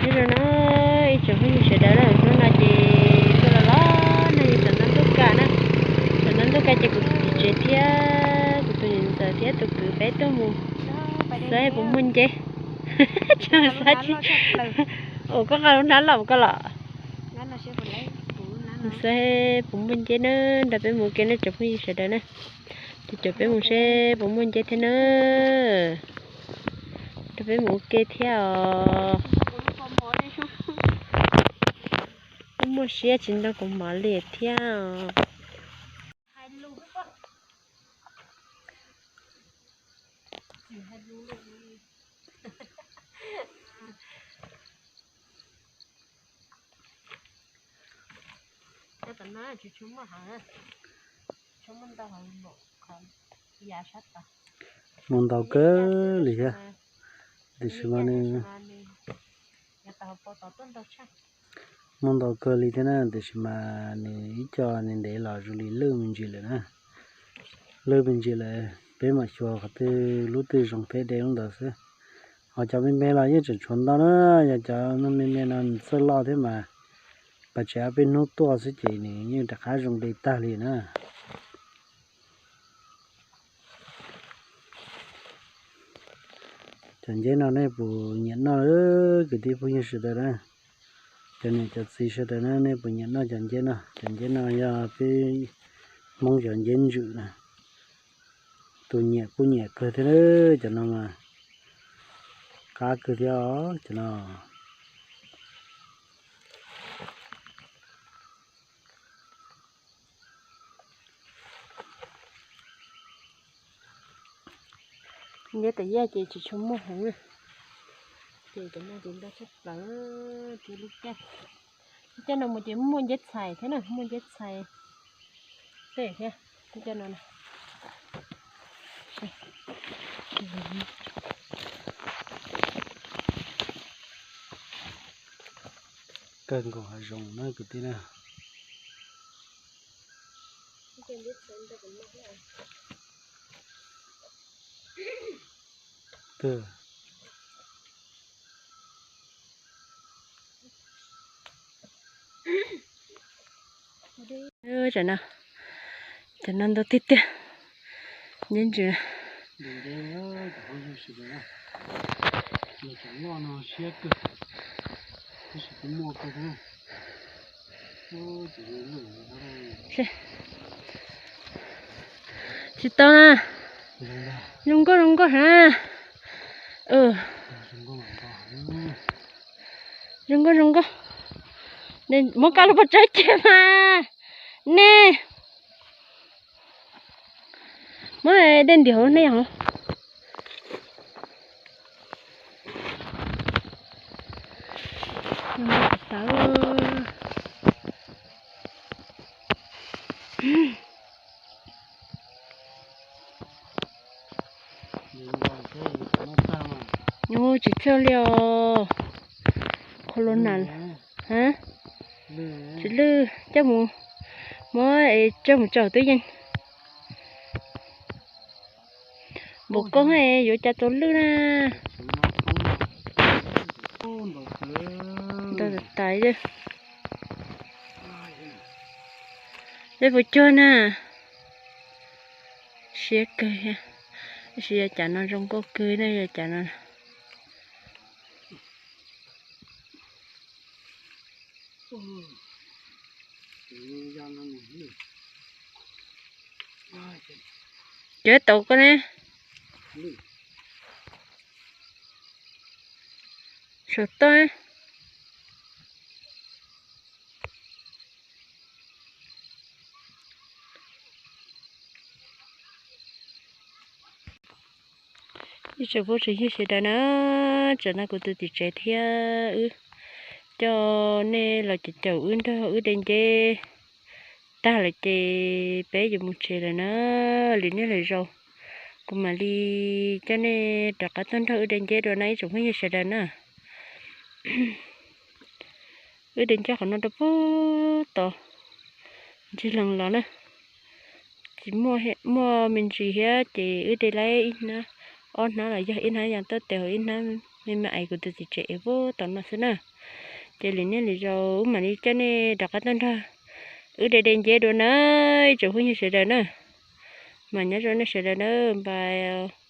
Nyob zoo na ib tsoom phooj ywg sawv daws na, hnub no ces tuaj los los no yog tsaus ntuj ntuj kawg na. Tsaus ntuj ntuj kawg ces kuv tus txiv tsev thiab kuv tus niam ntxawm thiab tus kwv peb tuaj mus saib puas muaj nceb. Xav tsis, ua koj nqa lub hnab los koj los. Saib puas muaj nceb na, nrog peb mus ua ke na tsoom phooj ywg sawv daws na. Ces caum peb mus seb puas muaj nceb thiab na. Nrog peb mus ua ke thiab os. Muaj siab tsis ntoo kaus mom li thiab os. Muaj ntau kawg li thiab, tiam sis mas nws muaj ntau kawg li thiab na, tiam sis mas nws ib co ntev los zoo li lwj me ntsis lawm na. Lwj me ntsis lawm, peb mam xyuas qhov twg lub twg zoo peb de lub ntawd xwb. Ho cov me me los yeej tseem tshuav ntau na, yog cov me me no nws txawj loj thiab mas, pas tsev ob peb hnub tuaj xwb ces nws yeej rov qab zoo de tag li na. Cov nceb no nej puas nyiam noj, kwv tij phooj ywg sawv daws na? Cov niam cov txiv sawv daws na, nej puas nyiam noj cov nceb no? Cov nceb no yog peb Hmoob cov nceb ntswm na. Tus nyiam kuj nyiam kawg thiab, cov no mas qab kawg thiab os cov no. Nceb tas yaj ces tsis tshua muaj heev na, ces cov no ces ntau tshaj plaws. Ces lub caij, lub caij no mus ces muaj nceb txhais thiab na, muaj nceb txhais tej thiab. Lub caij no kawg nkaus hav zoov na kwv tij na. Tam no, tam no ntau tiag tiag. Nceb ntsws. Tsis tau na. Zoo nkauj zoo nkauj na. Zoo nkauj zoo nkauj. Muab koj lub pob tsaib kiag mas. Nej muab dej ntim hauv nej hov. Tsis txhawj li os. Qhov los nas, tsis lwj, coj mus, muab coj mus tso twb yeej. Npaum koj yuav cas tau lwj na. Ntau tas tas li. Peb puas cuag na? Siab kawg thiab. Tab sis yog cas no zoo nkauj kawg na, yog cas no. Cov tau koj ne. Saum toj. Ib tsoom phooj tsoom ywg sawv daws na, tsam no kuv tus tim tsev thiab wb coj nej los caum caum wb nrog wb de nceb tag lawm ces peb yuav mus tsev lawm na. Lwm hnub lwm zaus kuv mam li coj nej rov qab tuaj nrog wb de nceb dua na ib tsoom phooj ywg sawv daws na. Wb de nceb qhov no rau puag tod, ntsis lees los na. Tsis muaj, muaj me ntsis thiab ces wb de laib ib hnab, ob hnab los yog ib hnab yas tawj tes hauv ib hnab Nej mam ev kuv tus txiv tsev ev puag tom no xwb na. Ces lwm niaj lwm zaus wb mam li coj nej rov qab tuaj nrog wb de de nceb dua na, ib tsoom phooj ywg sawv daws na. Mas nyob zoo nej sawv daws na, npais.